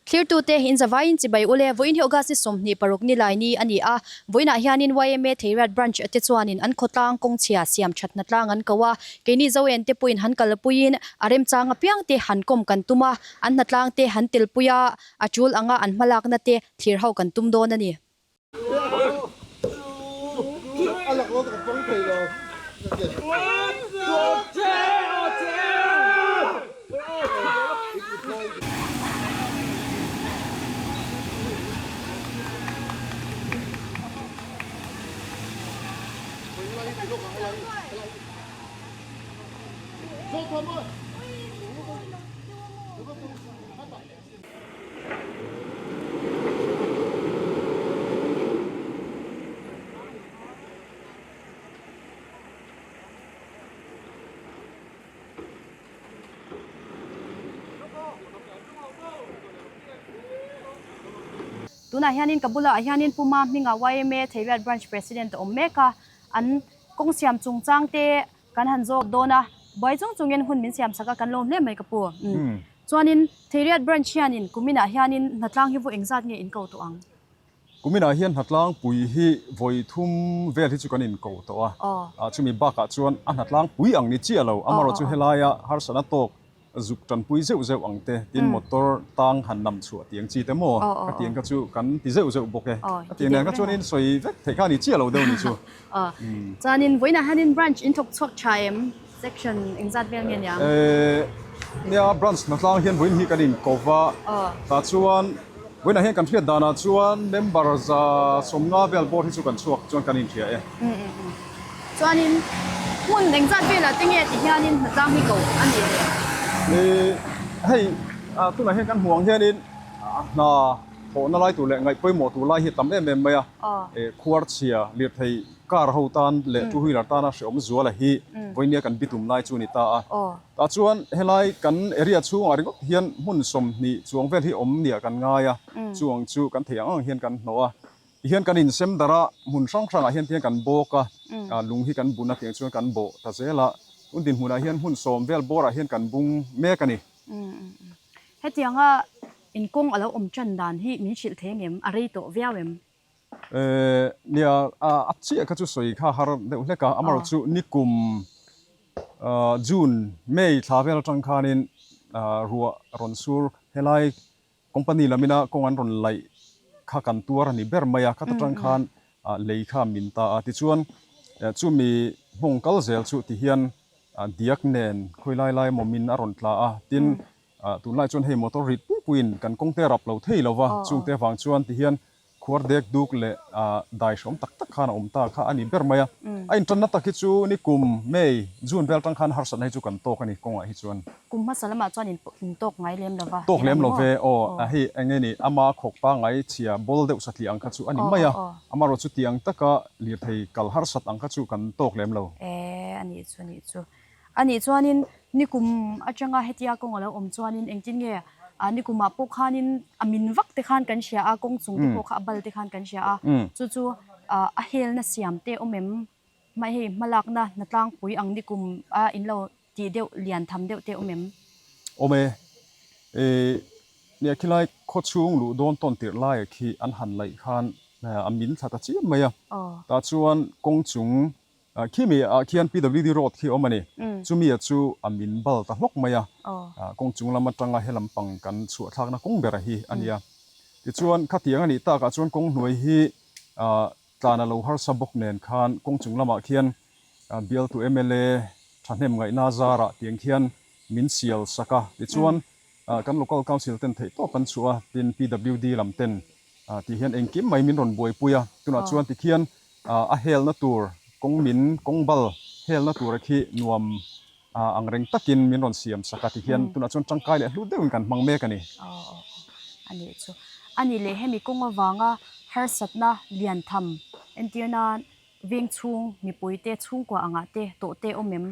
Thlirtute in zavaiin chibai ule vawiin hi August ni 26 ni lai ni a ni a, vawiinah hianin yma Theiriat Branch te chuanin an khawtlang kawngchhia siam thatna tlang an ko a, keini Zoen te pawhin han kalpuiin a remchang apiang te han kawm kan tum a, an hnatlang te han telpui a, a tul anga an hmalakna te thlir ho kan tum dawn a ni. Tunah hianin ka bulah hianin Puma hminga yma Theiriat Branch President a awm mek a, an kawng siam chungchang te Kan han zawk dawn a, buai chung chungin hun min siam sak a, kan lawm hle mai ka pu. Chuanin Theiriat Branch hianin kuminah hianin hnatlang hi vawi engzat nge in ko tawh ang? Kuminah hian hnatlang pui hi vawi thum vel hi chu kan in ko tawh a, chumi bakah chuan a hnatlang pui ang ni chiah lo, amaherawhchu helaia harsatna tawk Zuk tanpui zeuh zeuh ang te, tin motor tang han nam chhuah tiang chi te maw? Ka tiang kha chu kan ti zeuh zeuh bawk e. Ka tiang nen kha chuanin sawi vek theih kha a ni chiah lo deuh ni chu. Chuanin vawiinah hianin branch in thawk chhuak tha em? Section engzat vel nge niang? Nia branch hnatlang hian vawiin hi kan inko va, tah chuan vawiinah hian kan hriat danah chuan member 150 vel bawr hi chu kan chhuak chuan kan inhria e. Chuanin hmun engzat velah te nge ti hianin hnatlang hi ko a nih le? Ih hei tunah hian kan hmuh ang hianin hna thawhna lai tur leh ngaih pawimawh tur lai hi a tam em em mai a. Khuar chhia lirthei car ho tan leh two wheeler tana hreawm zuala hi vawinia kan bitum lai chu a ni ta a. Tah chuan helai kan area chhungah ringawt hian hmun 20 chuang vel hi awm nia kan ngai a, chuang chu kan theih ang ang hian kan hnawh a. Tihian kan insem darh a, hmun hrang hrangah hian tihian kan bawk a, lung hi kan bun a tiang chuan kan bawh ta zel a. Tun dinhmunah hian hmun sawm vel bawrah hian kan bung mek a ni. Hetianga inkawng a lo awm tan dan hi min hrilh thei ngem? A rei tawh viau em? Nia, a chiah kha chu sawi kha har deuh hlek a, amaherawh chu nikum June, May thla vel atang khanin ruah rawn sur helai Company lamina kawng an rawn laih kha kan tuar a ni ber mai a, khat atang khan lei kha min ta a. Tichuan chumi hmawng kal zel chu tihian diak nen khawi lai lai emaw min a rawn tla a. Tin, tunlai chuan hei motor rit pui puiin kan kawng te rap lo thei lo va, chungte avang chuan tihian Khuar dek duk leh dai hrawm tak tak khan a awm ta kha a ni ber mai a. A intanna tak hi chu ni kum May, June vel tang khan harsatna hi chu kan tawk a ni kawngah hi chuan. Kum hmasa lamah chuan in tawk ngai lem lo va. Tawk lem lo ve aw. Hei eng nge ni ama khawk pangngai chhia bawl deuh satliah ang kha chu a ni mai a. Amaherawh chu tiang taka lirthei kal harsat ang kha chu kan tawk lem lo. E a nih chu a nih chu. A nih chuanin nikum atanga hetia kawng a lo awm chuanin engtin nge ah nikumah pawh khanin a min vak te khan kan hria a, kawng chung te pawh kha a bal te khan kan hria a, chu chu ah a helna siam te awm em? Hmai hei hmalakna hnatlangpui ang nikum a in lo tih deuh lian tham deuh te awm em? Awm e. Ih nia khilai khawchhung luh dawn tawn tirh laia khi an han laih khan a min thla ta chiam mai a, tah chuan kawng chung Khimi ah khian PWD road khi a awm a ni. Chumi ah chu a min bal ta hlawk mai a. Kawng chung lam atanga he lampang kan chhuah thlakna kawng ber hi a nia. Tichuan khatiang a nih takah chuan kawng hnuai hi tlan a lo harsa bawk nen khan kawng chung lamah khian bialtu mla thahnem ngaihna zarah tiang khian min sial sak a. Tichuan kan local council ten theihtawp an chhuah a, tin PWD lam ten tih hian engkim mai min rawn buaipui a. Tunah chuan tikhian A helna tur kawng min kawng bal helna tura khi nuam ang reng takin min rawn siam sak a tihian tunah chuan tangkai leh hlut deuhin kan hmang mek a ni. Aw aw a nih chu. A nih leh hemi kawng avanga harsatna lian tham entir nan veng chhung mipuite chhungkua angah te tawh te awm em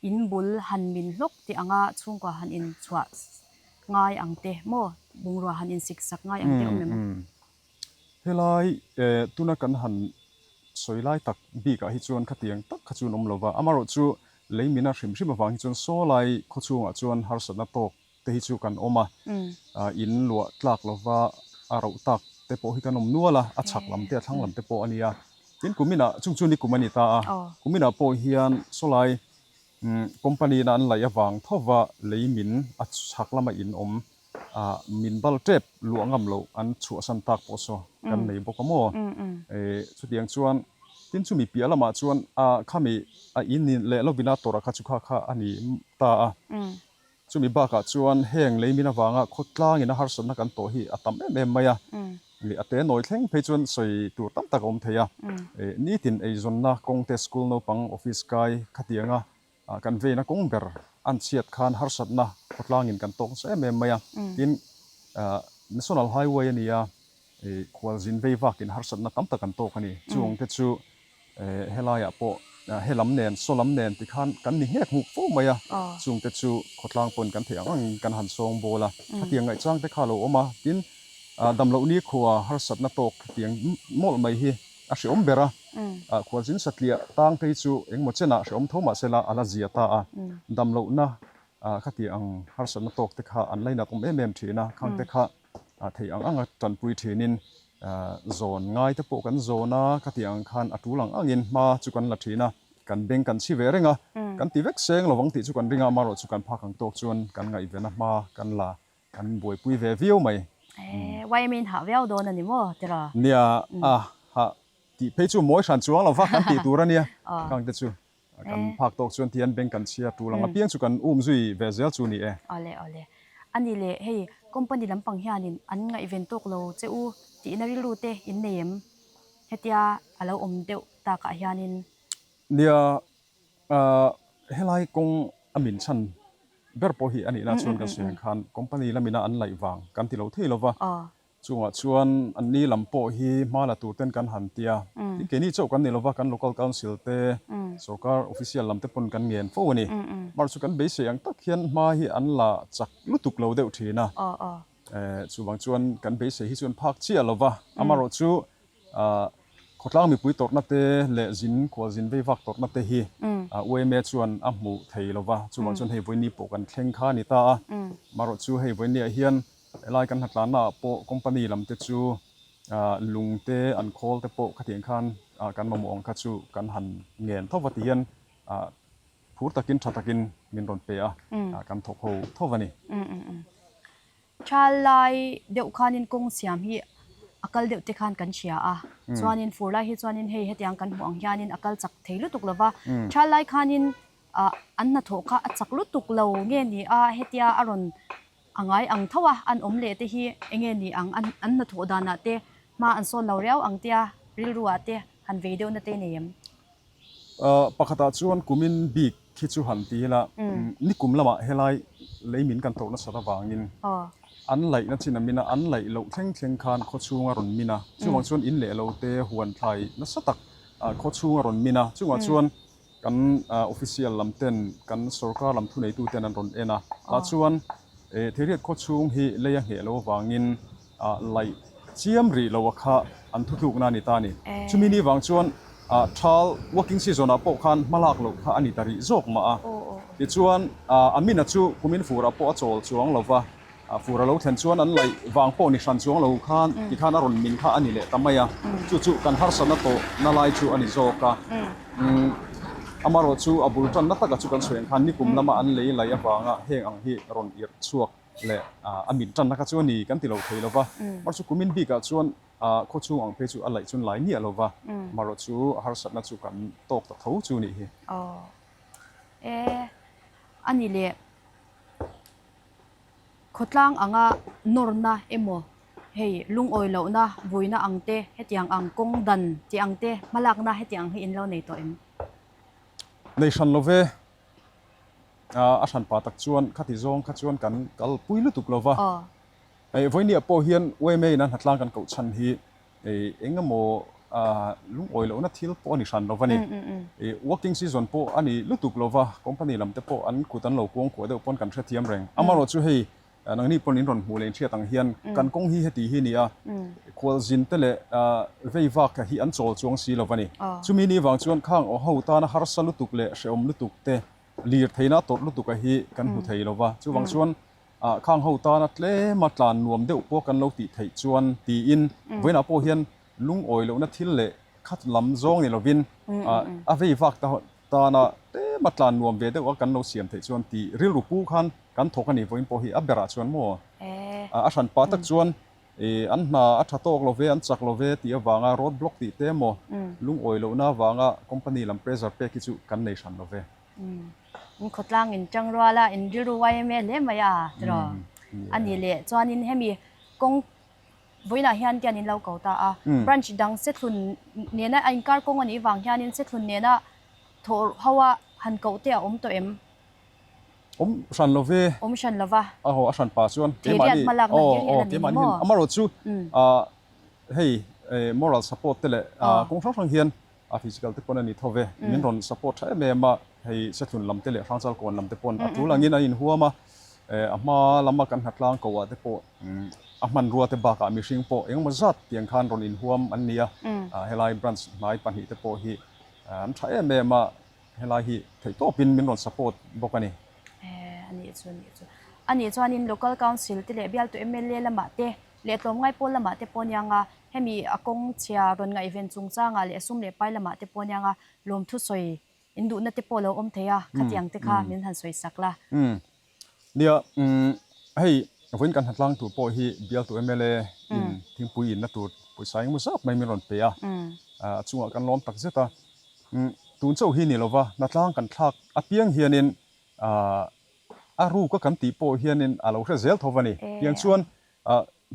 in bul han min hlawk tih anga chhungkua han inchhuah ngai ang te maw bungrua han insik sak ngai ang te awm em? Helai tuna kan han sawi lai tak bikah hi chuan khatiang tak kha chu an awm lo va, amaherawhchu lei mina hrim hrim avang hi chuan saw lai khawchhungah chuan harsatna tawk. te hi chu kan awm a, in luah tlak lova a roh tak te pawh hi kan awm nual a, a chhak lam te a thlang lam te pawh a nia. Tin kuminah chung chu ni kum a ni ta a, kuminah pawh hian sawlai company in a an laih avang thova lei min a chhak lama in awm min bal tep luah ngam loh an chhuahsan tak pawh saw kan nei bawk a maw? Chutiang chuan tin chumi piah lamah chuan khami a in leh lovin a tawrh a kha chu kha kha a ni ta a. Chumi bakah chuan heng lei min avanga khawtlangin a harsatna kan tawh hi a tam em em mai a, a te nawi thleng phei chuan sawi tur tam tak a awm thei a. Nitin eizawnna kawngte school naupang office kai khatianga kan veina kawng ber an chhiat khan harsatna khawtlangin kan tawk nasa em em mai a. Tin, National Highway a nia, khualzin vei vakin harsatna tam tak an tawk a ni. Chungte chu Helaiah pawh he lam nen, saw lam nen tikhan kan ni nghek nghuk fo mai a, chungte chu khawtlang pawn kan theih ang angin kan han sawng bawl a, khatiang ngaihchang te kha a lo awm a, tin damloh nikhua harsatna tawk khatiang mawlh mai hi a hreawm ber a, khualzin satliah tang te hi chu engmaw chenah hreawm tho mahse la a la zia ta a, damlohna khatiang ang harsatna tawk te kha an lainat awm em em thin a, khang te kha theih ang anga tanpui thinin zawn ngai te pawh kan zawn a, khati ang khan a tul ang angin hma chu kan la thin a, kan beng kan chhi ve reng a, kan ti vek seng lovang tih chu kan ring a, amaherawh chu kan phak ang tawk chuan kan ngaihven a hma kan la kan buaipui ve viau mai. Yma in hah viau dawn a ni maw tira? Nia, a hah tih phei chu mawi hran chuang lova kan tih tur a nia, khang te chu. Kan phak tawk chuan tihian bank kan chhia tul ang apiang chu kan um zui ve zel chu ni e. Awle awle. A ni leh hei company lampang hianin an ngaihven tawk lo che u tihna rilru te in nei em? Hetia a lo awm deuh takah hianin. Nia helai kawng a min chhan ber pawh hi a nihna chuan kan sawi ang khan company lamina an laih vang kan ti lo thei lova. Chungah chuan anni lam pawh hi hma la tur ten kan han ti a, tin keini chauh kan ni lova kan local council te, sorkar official lam te pawn kan ngen fo a ni. Mar chu kan beisei ang tak hian hma hi an la chak lutuk lo deuh thin a, chuvang chuan kan beisei hi chuan phak chiah lova, amaherawh chu Khawtlang mipui tawrhna te leh zin khual zin vei vak tawrhna te hi UMA chuan a hmuh thei lova, chuvang chuan hei vawiin ni pawh kan thleng kha a ni ta a, marawh chu hei vawiin niah hian helai kan hnatlanna ah pawh company lam te chu lung te an khawl te pawh khatiang khan kan mamawh ang kha chu kan han ngen tho va ti hian phur takin tha takin min rawn pe a, kan thawk ho tho va ni. Thal lai deuh khanin kawng siam hi a kal deuh te khan kan hria a, chuanin fur lai hi chuanin hei hetiang kan hmuh ang hianin a kal chak thei lutuk lo va, thal lai khanin ah an hnathawh kha a chak lutuk lo nge ni a, hetia a rawn a ngai ang tho a, an awm leh te hi eng nge ni ang an hnathawh danah te hma an sawn lo riau ang tia rilru ah te han vei deuh na te nei em? Pakhatah chuan kumin bik khi chu han ti ila, nikum lamah helai lei min kan tawrh nasat avangin an laihna chin a min a, an laih loh thleng thleng khan khaw chhung a rawn min a, chuvang chuan in leh lo te huan thlai nasa tak khaw chhung a rawn min a, chungah chuan kan official lam ten kan sorkar lam thuneitu ten an rawn en a, tah chuan Theiriat khaw chhung hi lei a ngheh lo avangin laih chiam rih lo a kha an thutlukna a ni ta a ni. Chumi ni vang chuan thal working season ah pawh khan hmalak loh kha a ni ta rih zawk mah a. Tichuan Amina chu kumin furah pawh a chawl chuang lo va, fur a lo thlen chuan an laih vang pawh ni hran chuang lo khan tikhan a rawn min kha a ni leh ta mai a. Chu chu kan harsatna tawhna lai chu a ni zawk a. Amaherawh chu a bul tanna taka chu kan sawi ang khan nikum lama an lei laih avanga heng ang hi rawn irh chhuak leh a min tanna kha chu a ni kan ti lo thei lo va. Amaherawh chu kumin bikah chuan khaw chhung ang phei chu a laih chun lai miah lo va, amaherawh chu a harsatna chu kan tawk ta tho chu nih hi. Aw e a ni leh khawtlang anga nawrna emaw hei lungawi lohna vuina ang te hetiang ang kawng dan tih ang te hmalakna hetiang hi in lo nei tawh em? Nei hran lo ve. A hran pa tak chuan khati zawng kha chuan kan kalpui lutuk lo va. Vawinia pawh hian yma in a hnatlang kan koh chhan hi eng emaw lungawi lohna thil pawh a ni hran lo va ni. Working season pawh a ni lutuk lo va, company lam te pawh an kut an lo kuangkuah deuh pawn kan hrethiam reng. Amaherawh chu hei nangni pawn in rawn hmuh leh in hriat ang hian kan kawng hi heti hi a ni a, khualzin te leh vei vak hi an chawl chuang si lo va ni. Chumi ni vang chuan khang aw ho tana harsa lutuk leh hrehawm lutuk te lir theihna tawrh lutuk a hi kan hmu thei lo va. Chuvang chuan. Khang ho tana tlema tlan nuam deuh pawh kan lo tih theih chuan tiin vawiinah pawh hian lungawi lohna thil leh khat lam zawng ni lovin a vei vak ta tana tlema tlan nuam ve deuh a kan lo siam theih chuan tih rilru pu khan kan thawk a ni vawiin pawh hi a berah chuan maw a hran pah tak chuan an hna a tha tawk lo ve an chak lo ve tih avanga road block tih te emaw lungawi lohna avanga company lam pressure pek hi chu kan nei hran lo ve. In khawtlang in tang rual a, in rilru YMA hle mai a tiraw? A nih leh chuanin hemi kawng vawiinah hian tian in lo ko ta a, branch dang sethlun nena a inkar kawng a nih vang hianin sethlun nena thawh ho a han koh te a awm tawh em? Awm hran lo ve. Awm hran lo va. Aw a hran pa chuan keimahni aw aw keimahni hian amaherawhchu chu hei moral support te leh kawng hrang hrang hian A physical te pawn a ni tho ve. Min rawn support tha em em a, hei Sethlun lam te leh Hrangchal kawn lam te pawn a tul angin an inhuam a, a hma lama kan hnatlang koh ah te pawh a hmanrua te bakah mihring pawh engemaw zat tiang khan rawn inhuam an ni a, helai branch hnai pahnih te pawh hi an tha em em a, helai hi theihtawpin min rawn support bawk a ni. A nih chu a nih chu. A nih chuanin Local Council te leh bialtu mla lamah te leh tlawmngai pawl lamah te pawh aniang a, hemi a kawng chhia rawn ngaihven chungchangah leh sum leh pai lamah te pawh aniang a, lawmthu sawi in duhna te pawh lo awm thei a, khatiang te kha min han sawi sak la. Nia, hei vawiin kan hnatlang tur pawh hi bialtu mla in thingpui inna tur pawisa engemaw zat mai min rawn pe a, a chungah kan lawm tak zet a. Tun chauh hi ni lova hnatlang kan thlak apiang hianin A ruka kan tih pawh hianin a lo hre zel tho va ni. Tiang chuan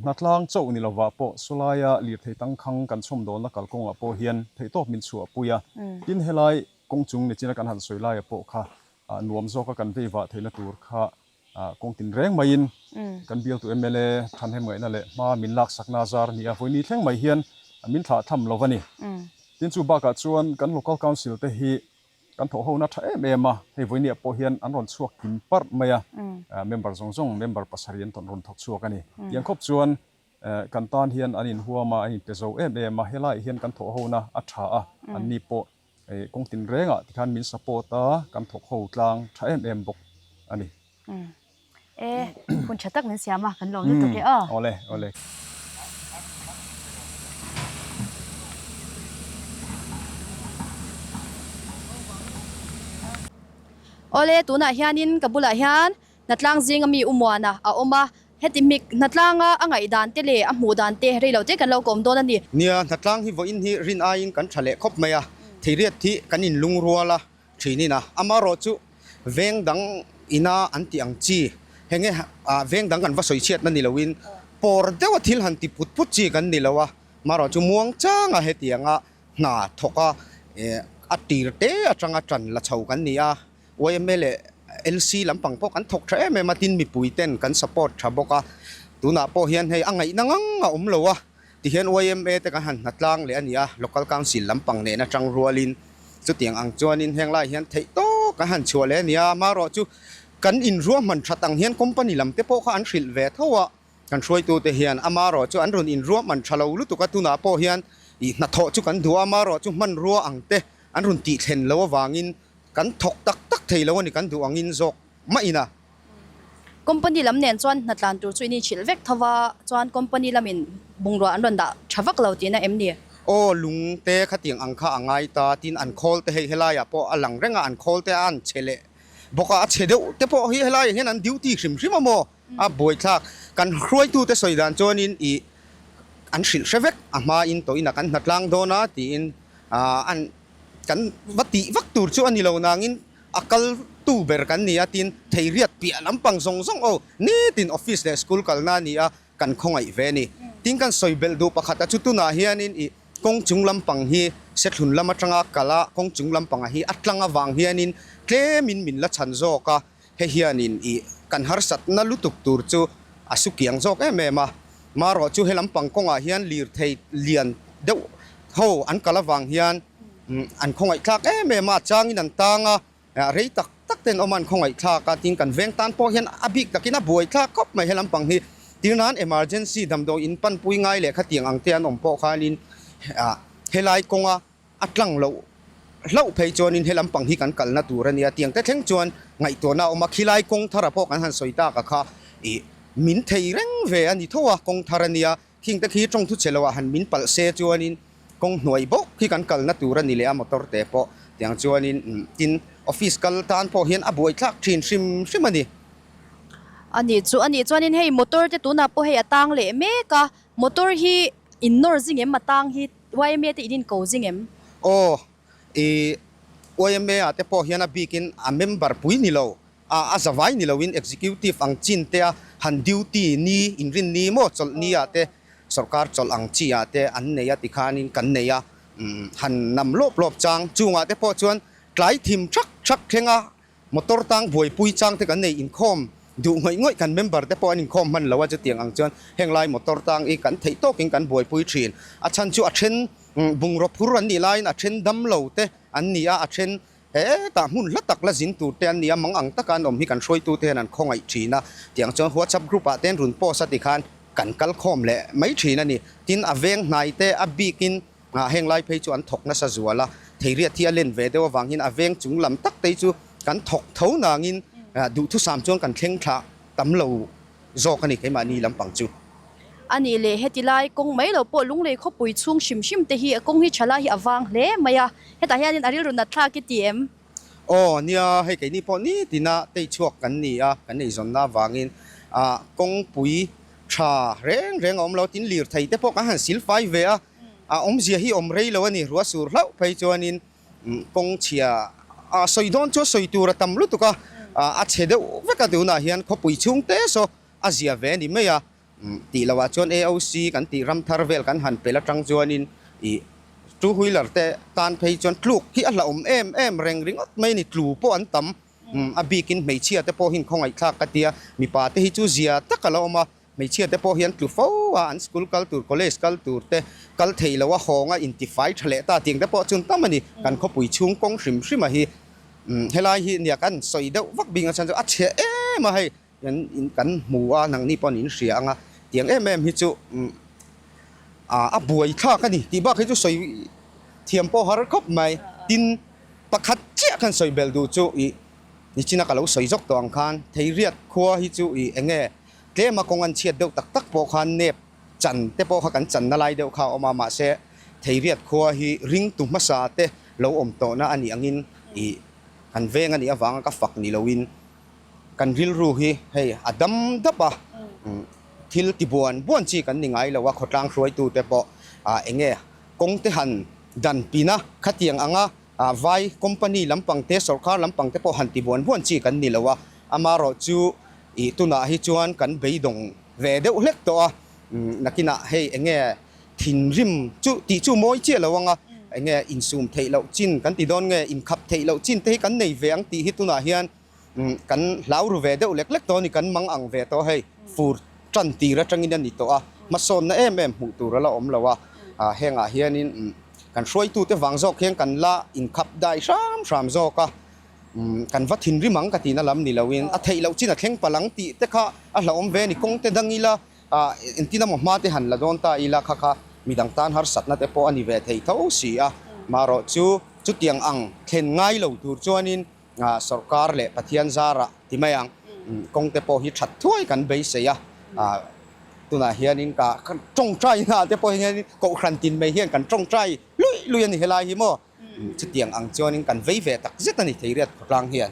hnatlang chauh ni lovah pawh sawlaia lirthei tangkhang kan chhawmdawlna kalkawngah pawh hian theihtawp min chhuahpui a. Tin, helai kawng chung nichina kan han sawi laia pawh kha nuam zawka kan vei vah theihna tur kha kawng tinreng maiin kan bialtu mla Thanhem ngaihna leh hma min laksakna zar a ni a. Vawini thleng mai hian min thlahthlam lo va ni. Tin, chu bakah chuan kan Local Council te hi Kan thawh hona tha em em a, hei vawinia pawh hian an rawn chhuak kim parh mai a, member zawng zawng member pasarih an rawn thawk chhuak a ni. Tiang khawp chuan kan tan hian an inhuam a, an inpe zo em em a, helaiah hian kan thawh hona a tha a, anni pawh kawng tinrengah tikhan min support a, kan thawk ho tlang tha em em bawk a ni. E, hun tha tak min siam a, kan lawm lutuk e aw. Awle, awle. Awle, tunah hianin ka bulah hian Hnatlang zinga mi Umuana a awm a, heti hmik Hnatlanga a ngaihdan te leh a hmuh dan te rei lo te kan lo kawm dawn a ni. Nia, Hnatlang hi vawiin hi rin aiin kan tha leh khawp mai a, theiriat hi kan inlungrual a, Thinin a, amarawh chu veng dang ina an tih ang chi, heng nge veng dang kan va sawi chhiatna ni loin pawr deuha thil han ti put put chi kan ni lo a, amarawh chu muang changa hetianga hna thawk a a tir te atanga tan la chho kan ni a, yma leh LC lampang pawh kan thawk tha em em a, tin mipui ten kan support tha bawk a, tunah pawh hian hei a ngaihna ngang a awm lo a. Tihian yma te kan han hnatlang leh a ni a, Local Council lampang nen atang rualin chutiang ang chuanin heng lai hian theih tawk an han chhuah leh a ni a, amaherawh chu kan inruahman that ang hian company lam te pawh kha an hrilh ve tho a, kan hruaitute hian amaherawh chu an rawn inruahman tha lo lutuk a, tunah pawh hian ih hnathawh chu kan duh a, amaherawh chu hmanrua ang te an rawn tih thlen loh avangin kan thawk tak tak thei lo a ni, kan duh angin zawk mah ina. Company lam nen chuan hnatlan tur chu in inhrilh vek tho va, chuan company lamin bungrua an rawn dah tha vak lo tihna em ni? Aw, lung te khatiang ang kha a ngai ta, tin an khawl te hei helaiah pawh a lang reng a, an khawl te a an chhe leh bawk a, a chhe deuh te pawh hi helaiah hian an duty hrim hrim a maw? A buaithlak. Kan hruaitute sawi dan chuanin ih an hrilh hre vek, a hmain tawhin a kan hnatlang dawn a tiin an kan va tih vak tur chu a ni lo nangin A kal tu ber kan ni a, tin Theiriat piah lampang zawng zawng aw, nitin office leh school kalna a ni a, kan khawngaih ve a ni. Tin kan sawi belh duh pakhat a chu tunah hianin ih kawng chung lampang hi Sethlun lam atanga kal a, kawng chung lampangah hi a tlang avang hianin tlemin min la chhan zawk a, hei hianin ih kan harsatna lutuk tur chu a su kiang zawk em em a. Marawh chu he lampang kawngah hian lirthei lian deuh ho an kal avang hian An khawngaihthlak em em a, changin an tang a, rei tak tak ten awm a an khawngaihthlak a, tin kan veng tan pawh hian a bik takin a buaithlak khawp mai he lampang hi. Tir nan emergency damdawi in panpui ngai leh khatiang ang te an awm pawh khanin helai kawnga a tlang loh hlauh phei chuanin he lampang hi kan kalna tur a nia tiang te thleng chuan ngaihtuahna a awm a, khilai kawng thara pawh kan han sawi tak a kha. Ih min thei reng ve a ni tho a, kawng thar a nia, khing te khi tawng thu che lo ah han min palh se chuanin kawng hnuai bawk khi kan kalna tur a ni leh a motor te pawh tiang chuanin tin office kal tan pawh hian a buaithlak thin hrim hrim a ni. A nih chu a nih chuanin hei motor te tunah pawh hei a tang leh mek a, motor hi in nawr zing em a tang hi yma te in inko zing em? Aw ih yma ah te pawh hian a bikin a member pui ni lo A a zavai ni loin executive ang chin te a han duty ni inrin ni maw chawlh ni ah te sorkar chawlh ang chi ah te an nei a tikhanin kan nei a han nam lawp lawp chang chungah te pawh chuan tlai thim thak thak thleng a motor tang buaipui chang te kan nei inkhawm duh ngawih ngawih kan member te pawh an inkhawm hman lo a chutiang ang chuan heng lai motor tang i kan theih tawkin kan buaipui thin a chhan chu a then bungraw phur an nih laiin a then dam lo te an ni a a then Hetah hmun hla tak la zin tur te an ni a, mang ang taka an awm hi kan hruaitu te hian an khawngaih thin a, tiang chuan WhatsApp group ah te an rawn post a tikhan kan kal khawm leh mai thin a ni. Tin, a veng hnai te a bikin heng lai phei chu an thawk nasa zual a, theiriat hi a len ve deuh avangin a veng chung lam tak te hi chu kan thawk tho nangin duhthusam chuan kan thleng thlah tam lo zawk a ni keimahni lampang chu. A nih leh heti lai kawng mai lo pawh Lunglei khawpui chhung hrim hrim te hi kawng hi tha lai hi a vang hle mai a, hetah hianin a rilru nat thlak i ti em? Aw nia, hei keini pawh nitina tei chhuak kan ni a, kan eizawnna avangin ah kawngpui tha reng reng a awm lo, tin lirthei te pawh kan han silfai ve a, a awmzia hi awm rei lo a ni, ruah sur hlauh phei chuanin Kawng chhia a sawi dawn chu a sawi tur a tam lutuk a, a chhe deuh vek a tunah hian khawpui chhung te saw a zia ve a ni mai a, tih loh ah chuan AOC kan tih ram thar vel kan han pel atang chuanin ih two wheeler te tan phei chuan tluk hi a hlauhawm em em reng ringawt mai a ni, tlu pawh an tam a bikin hmeichhia te pawh hi inkhawngaihthlak ka tia, mipa te hi chu zia tak a la awm a. Hmeichhia te pawh hi an tlu fo a, an school kal tur, college kal tur te kal thei lo a, hawng a intifai tha leh ta tiang te pawh chun tam a ni. Kan khawpui chhung kawng hrim hrim a hi helai hi nia kan sawi deuh vak bik a chhan chu a chhe em a hei kan kan hmu a nangni pawh an inhria ang a tiang em em hi chu a buai thlak a ni tih bak hi chu sawi thiam pawh har khawp mai. Tin pakhat chiah khan sawi belh duh chu ih nichina ka lo sawi zawk tawh ang khan Theiriat khua hi chu ih eng nge Tlema kawng an chhiat deuh tak tak pawh khan nep chan te pawh kha kan channa lai deuh kha a awm a, mahse Theiriat khua hi ringtu hmasa te lo awm tawhna a nih angin ih kan veng a nih avanga ka fak ni loin kan rilru hi hei a dam dap a, thil ti buan buan chi kan ni ngai lo a, khawtlang hruaitu te pawh ah eng nge kawng te han dan pin a, khatiang anga vai company lampang te sawrkar lampang te pawh han ti buan buan chi kan ni lo a, amarawhchu Ih tunah hi chuan kan beidawng ve deuh hlek tawh a, nakinah hei eng nge thinrim chu tih chu mawi chiah lo ang a, eng nge insum theih loh chin kan ti dawn nge inkhap theih loh chin te hi kan nei ve ang tih hi tunah hian kan hlau ru ve deuh lek lek tawh a ni, kan mang ang ve tawh a hei fur tan tir atangin a ni tawh a, hmasawnna em em hmuh tur a la awm lo a, hengah hianin kan hruaitute vang zawk hian kan la inkhap dai hram hram zawk a. Kan va thinrim ang ka tihna lam ni loin a theih loh chin a thleng palh ang tih te kha a hlauhawm ve a ni. Kawng te dang ila engtin emaw hma te han la dawn ta ila kha kha midang tan harsatna te pawh a ni ve thei tho si a. Marawh chu chutiang ang thlen ngai lo tur chuanin sawrkar leh Pathian zarah ti mai ang kawng te pawh hi that thuai kan beisei a. Tunah hianin ka tawngtai na te pawh hian kohhran tin mai hian kan tawngtai luih luih a ni helai hi maw. Chutiang ang chuanin kan vei ve tak zet a ni Theiriat khawtlang hian.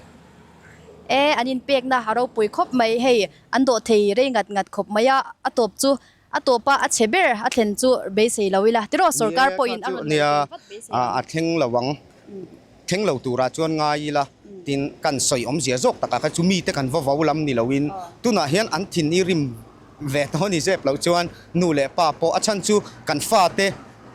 E, an inpekna a ropui khawp mai. Hei, an dawh thei rei ngat ngat khawp mai a, a tawp chu, a tawpa a chhe ber a thlen chu beisei lo ila. Tiraw, sawrkar pawhin a rawn ngaihtuah vat beisei ang. A thleng lo ang, thleng lo turah chuan ngai ila, tin kan sawi awmzia zawk takah kha chu mite kan va vo lam ni loin tunah hian an thin i rim ve tawh a ni zep loh chuan nu leh pa pawh a chhan chu kan fate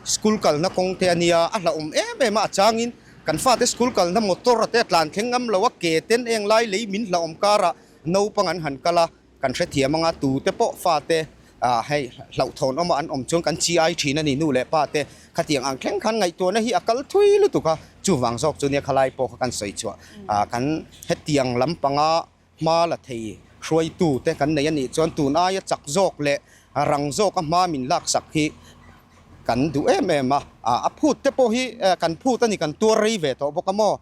School kalna kawng te a nia, a hlauhawm em em a, a changin kan fate school kalna motor a te a tlan thleng ngam lo a, ke ten eng lai lei min hlauhawm karah naupang an han kal a, kan hrethiam anga tute pawh fate ah hei hlauhthawn awma an awm chuan kan chi ai thin a ni nu leh pa te khatiang ang thleng khan ngaihtuahna hi a kal thui lutuk a, chuvang zawk chu nia khalai pawh kha kan sawi chhuah ah kan hetiang lampanga Hma la thei hruaitu te kan nei a nih chuan tun aia chak zawk leh rang zawka hma min laksak hi kan duh em em a, a phut te pawh hi kan phut a ni kan tuar rei ve tawh bawk a maw,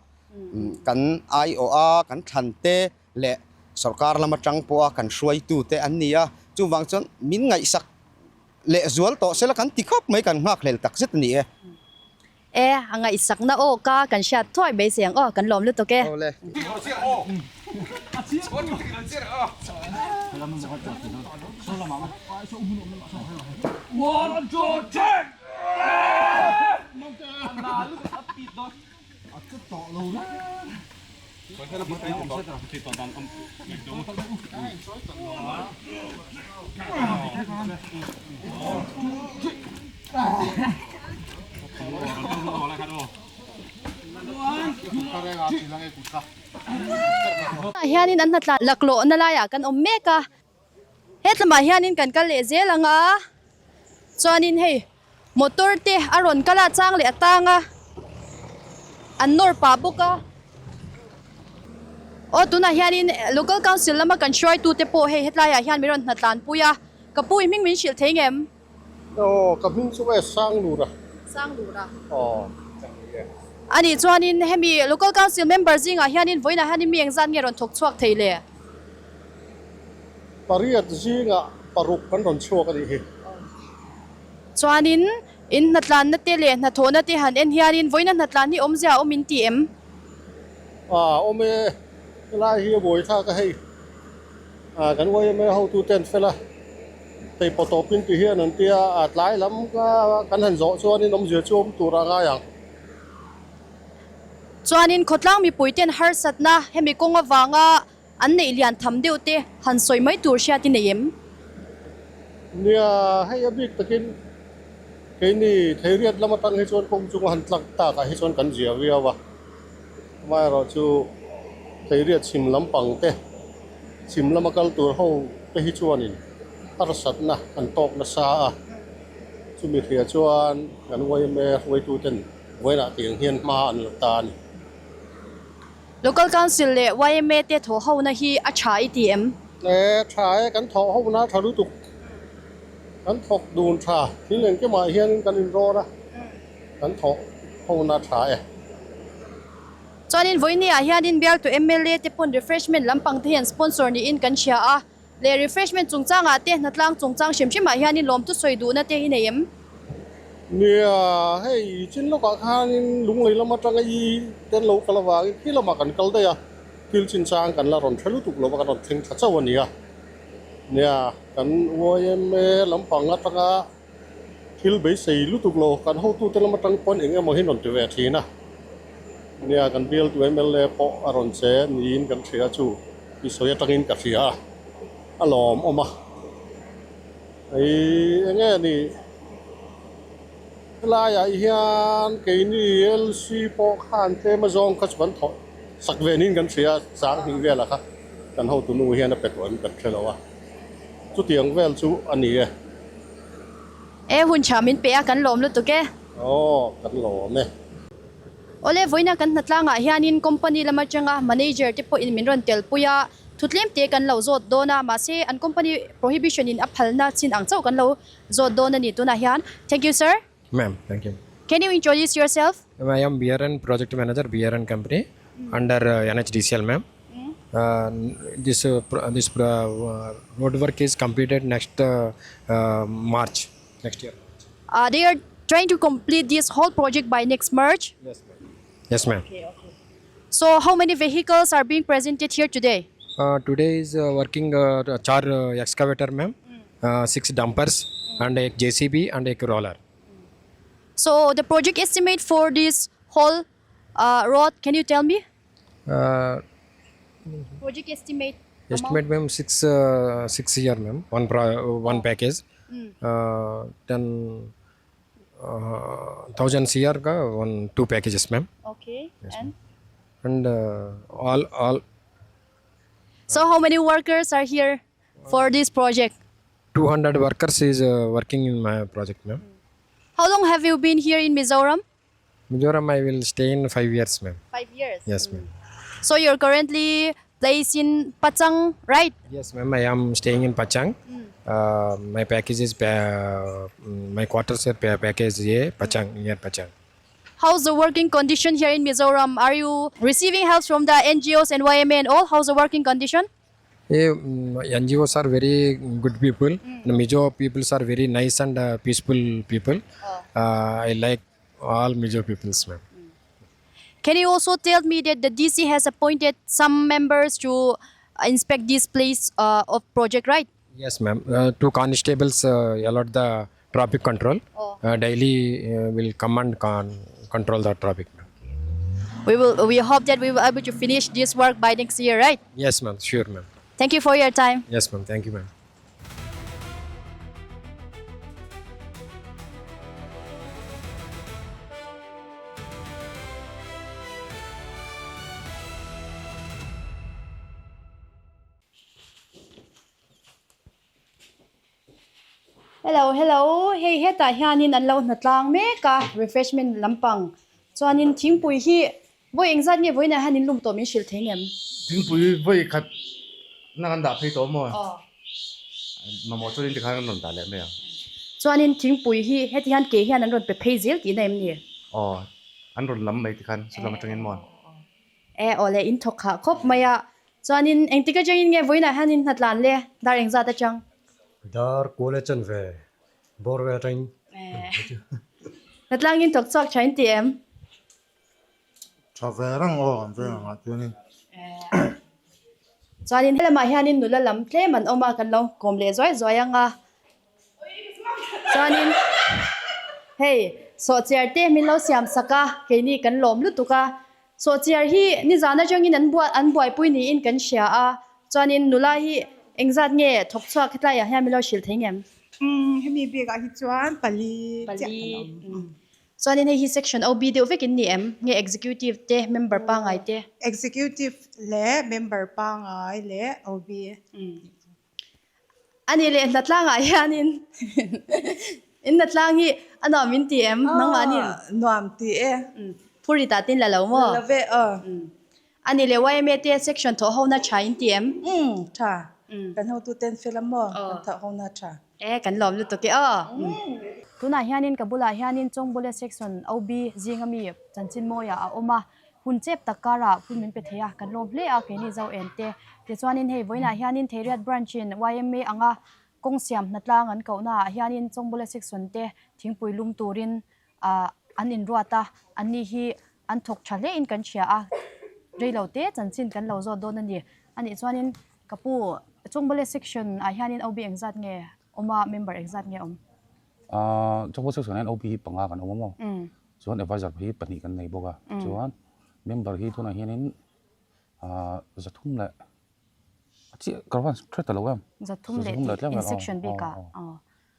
kan aiawh a kan thlan te leh Sorkar lam atang pawha kan hruaitute an ni a, chuvang chuan min ngaihsak leh zual tawh sela kan ti khawp mai kan nghakhlel tak zet a ni e. E, a ngaihsakna aw ka kan hriat thuai beisei ang aw, kan lawm lutuk e. Awle. Tunah hianin an hnatlan laklawhna laiah kan awm mek a, hetlamah hianin kan kal leh zel ang a, chuanin hei Motor te a rawn kal a chang leh a tang a, an nawr pah bawk a. Aw tunah hianin local council lama kan hruaitu te pawh hei hetlaiah hian min rawn hnatlan pui a, ka pu i hming min hrilh thei ngem? Aw ka hming chu nge Sanglura. Sanglura. Aw. Anih chuanin hemi local council member zingah hianin vawiinah hianin mi engzat nge rawn thawk chhuak thei le? Pariat zingah paruk kan rawn chhuak a nih hi. Chuanin, in hnatlanna te leh hnathawhna te han en hianin vawiina hnatlan hi awmzia a awm in ti em? A awm e, helai hi a buai thlak a hei. Kan yma hotu ten fel a, thei pawh tawpin ti hian an tia, a tlai lam kan han zawh chuanin awmzia chu awm tur a ngai ang. Chuanin khawtlang mipui ten harsatna hemi kawng avanga An neih lian tham deuh te han sawi mai tur hriat i nei em? Nia, hei a bik takin keini Theiriat lam atang hi chuan kawng chunga han tlak takah hi chuan kan zia viau a, amaherawh chu Theiriat chhim lampang te, chhim lama kal tur ho te hi chuanin harsatna an tawk nasa a, chumi hria chuan kan yma hruaituten vawiinah tiang hian hma an la ta a ni. Local Council leh yma te thawh hona hi a tha i ti em? E, tha e, kan thawh hona a tha lutuk. Kan thawk dun tha, thil engkimah hianin kan inrawn a, kan thawh hona a tha e. Chuanin vawinia hianin bialtu mla te pawn refreshment lampang te hian sponsor niin kan hria a, Leh refreshment chungchangah te hnatlang chungchang hrim hrimah hianin lawmtu sawi duhna te hi nei em? Nia, hei chin lawkah khanin lunglei lam atanga i ten lo kal avangin khi lamah kan kal daih a, thil chinchang kan la rawn hre lutuk lo va kan rawn thleng thla chauh a nia. Nia, kan yma lampang atanga thil beisei lutuk lo kan hotute lam atang pawn eng emaw hi rawn ti ve thin a, nia kan bialtu mla pawh a rawn che niin kan hria chu i sawi atangin ka hria a, a lawmawm a, ih eng nge ni helaiah hian keini LC pawh khan tlem azawng kha chu kan thawh sak ve niin kan hria a, chang hnih velah kha kan hotu nu hian a pe tawh em kan hre lo a. Chutiang vel chu a ni e. E hun tha min pe a kan lawm lutuk e. Aw kan lawm e. Awle vawiina kan hnatlangah hianin company lam atanga manager te pawhin min rawn tel pui a, thu tlem te kan lo zawt dawn a, mahse an company prohibition in a phalna chin ang chauh kan lo zawt dawn a ni tunah hian. Thank you sir. Ma'am, thank you. Can you introduce yourself? Ma'am, I am BRN Project Manager, BRN Company under NHDCL, ma'am. This this road work is completed next March next year. They are trying to complete this whole project by next March? Yes, ma'am. Yes, ma'am. Okay, okay. So how many vehicles are being presented here today? Today is working char excavator, ma'am. 6 dumpers and a JCB and a roller. So the project estimate for this whole road, can you tell me? Project estimate. Estimate, ma'am, 6 year, ma'am. One one package. 10 thousand CR ka 1 2 packages, ma'am. Okay. And And all so how many workers are here for this project? 200 workers is working in my project, ma'am. How long have you been here in Mizoram? Mizoram, I will stay in 5 years, ma'am. 5 years. Yes, ma'am. So you're currently placed in Pachang, right? Yes, ma'am. I am staying in Pachang. My package is my quarters are package A, Pachang, near Pachang. How's the working condition here in Mizoram? Are you receiving help from the NGOs and YMA and all? How's the working condition? NGOs are very good people. The Mizo peoples are very nice and peaceful people. I like all Mizo peoples, ma'am. Can you also tell me that the DC has appointed some members to inspect this place of project, right? Yes, ma'am. 2 constables alert the traffic control. Daily will come and control the traffic. We will. We hope that we will able to finish this work by next year, right? Yes, ma'am. Sure, ma'am. Thank you for your time. Yes, ma'am. Thank you, ma'am. Hello hello hei hetah hianin an lo hna tlang mek a refreshment lampang chuanin thingpui hi vawi engzat nge vawiinah hian in lum tawh min hrilh thei ngem? Thingpui vawi khat na kan dah phei tawh maw? Mamawh chuanin tikhan kan rawn dah leh mai ang. Chuanin thingpui hi heti hian ke hian an rawn pe phei zel tihna em ni? Aw an rawn lam mai tikhan saw lam atangin maw? E aw le in thawk khah khawp mai a. Chuanin engtik atangin nge vawiinah hian in hnatlan le? Dar engzat atang? Dar kual e chan ve bawr ve atangin. Hnatlang in thawk chhuak tha in ti em? Tha ve reng aw kan veng angah chuanin. Chuanin helamah hianin nula lam tlem an awm a kan lo kawm leh zuai zuai ang a. Chuanin hei sawhchiar te min lo siam sak a keini kan lawm lutuk a. Sawhchiar hi nizan atangin an buat an buaipui niin kan hria a, chuanin nula hi engzat nge thawk chhuak hetlaiah hian min lo hrilh thei ngem? Umm hemi bikah hi chuan pali chiah kan awm. Chuanin hei hi section OB deuh vek in ni em? Nge executive te, member pangai te? Executive leh member pangai leh OB. A nih leh hnatlangah hianin in hnatlang hi a nuam in ti em? Nangmahni? Nuam ti e. Phur rit ah tin la lo maw? La ve aw. A nih leh YMA te section thawh hona tha in ti em? Umm tha. Kan hotu ten fel a maw? Kan thawh hona tha. E kan lawm lutuk e aw. Tunah hianin ka bulah hianin Chawngbawle section OB zinga mi chanchin mawiah a awm a. Hun chep tak karah hun min pe thei a, kan lawm hle a keini zo en te. Tichuanin hei vawiinah hianin Theiriat Branch in yma anga kawng siam hnatlang an kohna ah hianin Chawngbawla Section te thingpui lum turin ah an inruat a, anni hi an thawk tha hle in kan hria a, reilo te chanchin kan lo zawt dawn a ni. Anih chuanin ka pu Chawngbawla Section ah hianin OB engzat nge awm a, member engzat nge awm? Chawngbawla Section ah hian OB hi panga kan awm a maw? Chuan advisor hi pahnih kan nei bawk a, chuan member hi tunah hianin zathum leh a chiah ka van hre ta lo em. Zathum leh tih in section bik ah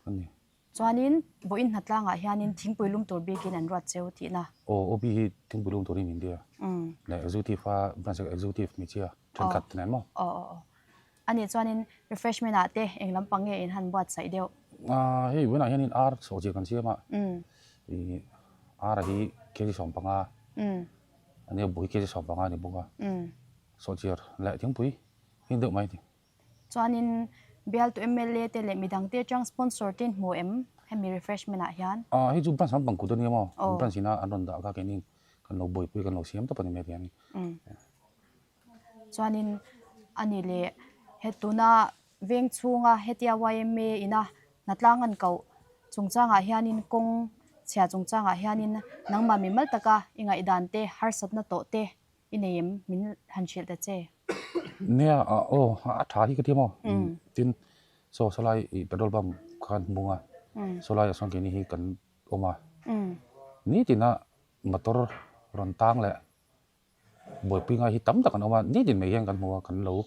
a ni. Chuanin vawiin hnatlangah hianin thingpui lum tur bikin an ruat cheu tihna. Aw OB hi thingpui lum turin min tia leh executive a branch executive hmeichhia thenkhat te nen maw. Aw aw aw. A nih chuanin refreshment ah te eng lampang nge in han buatsaih deuh? Hei vawiinah hianin ar sawhchiah kan siam a, ih ar hi kg 15 a nia bui kg 15 a ni bawk a, sawhchiar leh thingpui hi deuh mai a ni. Chuanin bialtu mla te leh midang te atang sponsor te in hmu em hemi refreshment ah hian? Hei chu branch lampang kut a nia maw, branch ina an rawn dah kha keini kan lo buaipui kan lo siam tawp a ni mai tiang. Chuanin a ni leh he tuna veng chhunga hetia yma ina hnatlang an koh chungchangah hianin kawng chhia chungchangah hianin nangmah mimal taka i ngaihdan te harsatna tawh te i nei em min han hrilh ta che. Nia aw a tha hi ka ti maw tin saw sawlai ih petrol pump khan hmung a sawlai ah sawn keini hi kan awm a nitina motor rawn tang leh Buaipui ngai hi tam tak an awm a, nitin mai hian kan hmu a, kan lo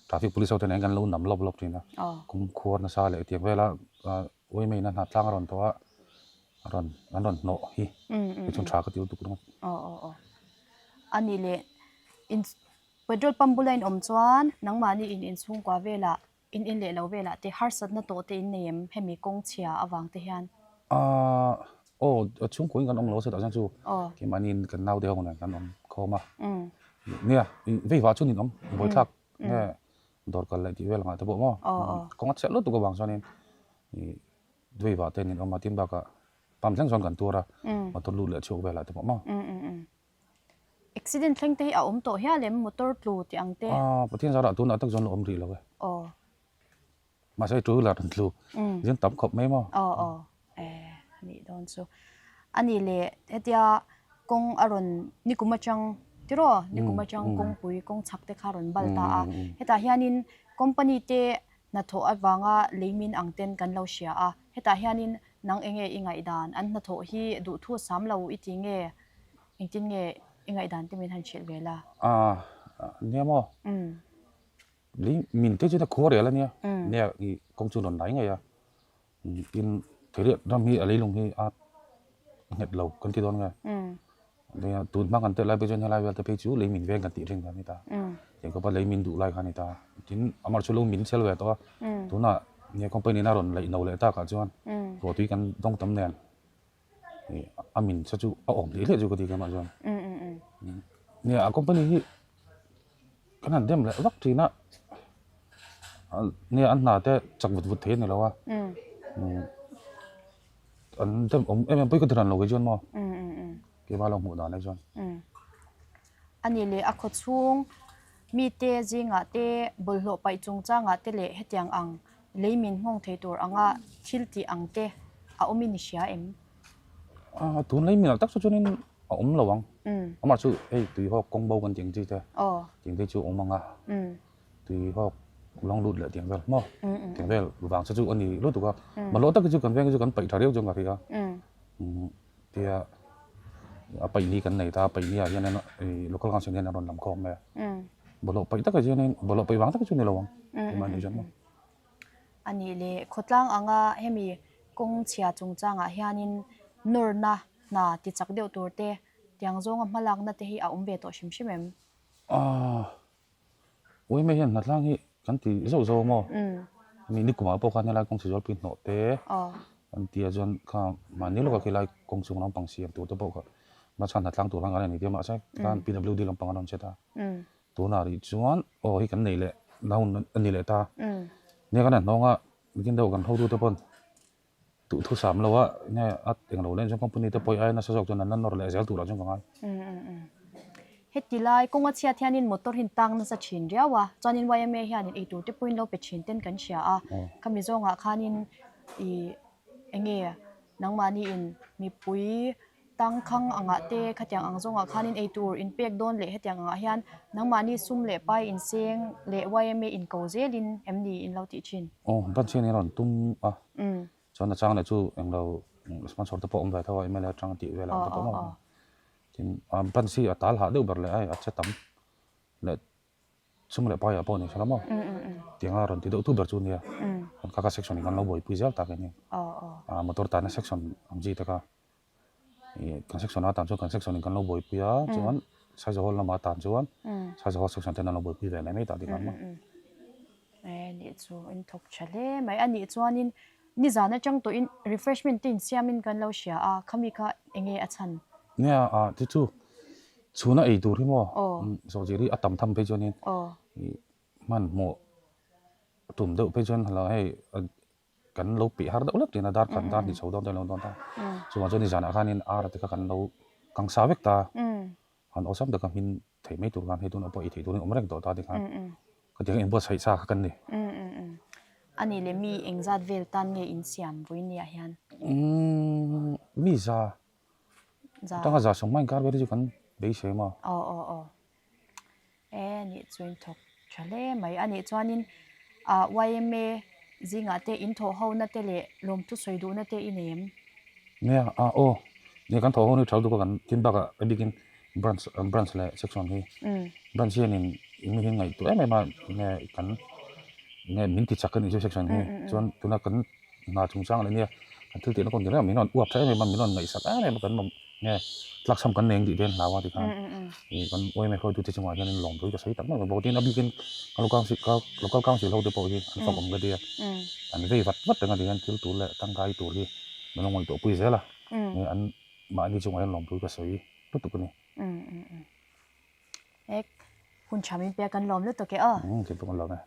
traffic police ho te nen kan lo nam lawp lawp thin a, kum khuar nasa leh tiang vela uaimei na hnatlang a rawn tawh a, a rawn an rawn hnawh hi hi chuan tha ka ti lutuk ringawt. Aw aw aw a nih leh in petrol pump bula in awm chuan nangmahni in inchhungkua velah In in leh lo velah te harsatna tawh te in nei em hemi kawng chhia avang te hian? Aaa aw chhungkaw in kan awm lo a chutah chuan chu keimahni in kan naute ho nen kan awm khawm a nia vei vah chuan in awm buaithlak nge dawr kal leh tih vel angah te pawh maw kawng a chhiat lutuk avang chuanin ih vei vah te in awm a tin bakah pump thleng chuan kan tuar a motor lut leh chhuak velah te pawh maw. Accident thleng te hi a awm tawh hial em motor tlu tih ang te? Aaa Pathian zarah tunah tak chuan la awm rih lo e. Aw. Mahse two wheeler an tlu zin tam khawp mai maw? Aw aw eh anih dawn chu. Anih leh hetia kawng a rawn nikum atang tiraw nikum atang kawngpui kawng chhak te kha a rawn bal ta a. Hetah hianin company te hnathawh avanga leimin ang ten kan lo hria a. Hetah hianin nang enge i ngaihdan an hnathawh hi duhthu sam lo i ti nge engtin nge i ngaihdan te min han hrilh ve la? Aaa nia maw? Lei min te chu ta khua rel ania nia i kawng chu rawn lai ngei a tin theiria ram hi a leilung hi a nghet lo kan ti dawn nge nia tun hma kan tel lai pawh chuan helai vel te phei chu lei min veng kan tih ring kha a ni ta tiang khawpa lei min duh lai kha a ni ta tin amah chu lo min chel ve tawh a tunah nia company in a rawn laih no leh takah chuan ruahtui kan dawng tam nen a min sa chu a awm hlih hlih chu ka ti keimah chuan nia a company hi kan han dem leh vak thin a nia an hna te chak vut vut thei a ni lo a an dem awm em em pawh hi ka ti ran lo kei chuan maw keimah lo hmuh dan ai chuan. A nih leh a khaw chhung mite zingah te bawlhhlawh paih chungchangah te leh hetiang ang lei min nghawng thei tur anga thil tih ang te a awmin i hria em? A tun lei min ah tak chu chuanin a awm lo ang. Amah chu hei tui hawk kawng bo kan tih ang chi te tih te chu a awm ang a, tui hawk lawng lut leh tiang vel maw tiang vel vang chu chu a ni lutuk a, bawlhhlawh tak hi chu kan veng hi chu kan paih tha riau chuan ka hria a. Tia a paih ni kan nei ta, a paih ni ah hianin ih local council hian a rawn lam khawm mai a. Bawlhhlawh paih takah hianin bawlhhlawh paih vang tak chu a ni lo ang tumah ni chuan maw. A nih leh khawtlang anga hemi kawng chhia chungchangah hianin nawrna hna ti chak deuh tur te tiang zawnga hmalakna te hi a awm ve tawh hrim hrim em? Aaa. Ui mai hian hnatlang hi kan ti zauh zauh a maw? Mi nikumah pawh khan helai kawng chhe zualpui hnawh te an ti a chuan kha mahni lawkah khi lai kawng chung lampang siam tur te pawh kha hmachhan hnatlang tur khan kan nei tia mahse tikhan PWD lampang an rawn che ta. Tunah rih chuan aw hei kan nei leh na hun a ni leh ta. Nia kan han hnawng a bikin deuh kan hotute pawn Duhthu sam lo a, nge a englo leh chuan company te pawh i ai nasa zawk chuan an la nawr leh zel turah chuan ka ngai. Heti lai kawnga chhiat hianin motor hi an tang nasa thin riau a, chuanin yma hianin eitur te pawhin lo pe thin ten kan hria a, khami zawngah khanin i enge nangmahniin mipui Tangkhang angah te khatiang ang zawngah khanin eitur in pek dawn leh hetiang angah hian nangmahni sum leh pai inseng leh yma in ko zelin em ni in lo tih thin? Aw, branch hian in rawn tum a, chuan a chang leh chu englo sponsor te pawh awm ve tho a, mla atang tih velah te pawh awm a, tin branch hi a tal hah deuh ber leh a che tam leh Chung leh paiah pawh ni hre lo maw? Tianga rawn ti deuh tu ber chu nia. Kan kaka section in kan lo buaipui zel tak ania. A motor tana section ang chi te kha ih kan section a tan chuan kan section in kan lo buaipui a chuan Saizahol lamah tan chuan Saizahol section ten an lo buaipui ve leh mai ta tikhan maw. E nih chu in thawk tha hle mai. A nih chuanin nizan atang tawhin refreshment te insiamin kan lo hria a, khami kha enge a chhan? Nia a chu chu Chhuna ei tur hi maw sawhchih hi a tam tham phei chuanin hmanhmawh tum deuh phei chuan hala hei kan lo peh har deuh hlek thin a dar khat dar hnih chho dawn te an lo dawn ta chuvang chuan nizanah khanin ar te kha kan lo kang sa vek ta han awlsam taka hmin thei mai tur khan hei tunah pawh ei theih turin awm reng tawh ta tikhan khatiang inbuatsaih sa kha kan ni. A nih leh mi engzat vel tan nge insiam vawinia hian? Mi za Atanga za sawm hmain kar vel hi chu kan beisei maw? Aw aw aw. E nih chu in thawk tha hle mai. A nih chuanin ah yma zingah te in thawh ho na te leh lawmthu sawi duhna te i nei em? Nia ah aw. Nia kan thawh ho ni tha lutuk a kan tin bakah a bikin branch branch leh section hi branch hianin in mi hi ngaihtuah em em a nge kan nge min ti chak a nih chu section hi chuan tuna kan hna chungchang leh nia kan thil tihna pawh ni reng a min rawn uap tha em em a min rawn ngaihsak em em a kan mawm nge tlakchham kan nei ang tih te an hlau a tikhan ih kan yma hruaitute chungah hianin lawmthu hi ka sawi tak meuh bawk a tin a bikin kan local council local council ho te pawh hi an fak awm ka ti a an vei vat vat reng a ti hian thil tur leh tangkai tur hi min lo ngaihtuah pui zel a nge an mahni chungah hian lawmthu hi ka sawi lutuk a ni. Ek hun tha min pek kan lawm lutuk e aw. Keipawh kan lawm e.